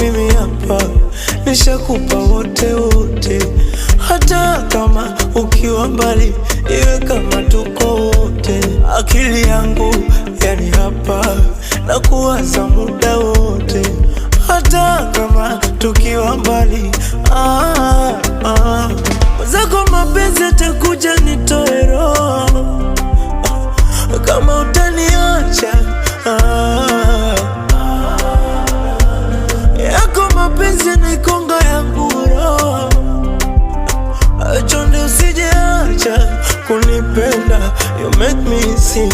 Mimi hapa nishakupa wote wote, hata kama ukiwa mbali, iwe kama tuko wote. Akili yangu yani hapa na kuwaza muda wote, hata kama tukiwa mbali. Ah, ah. Zako mapenzi atakuja nitoe roho kama utaniacha ah. Yako mapenzi ni konga yangu roho, chonde usijeacha kunipenda. You make me sing.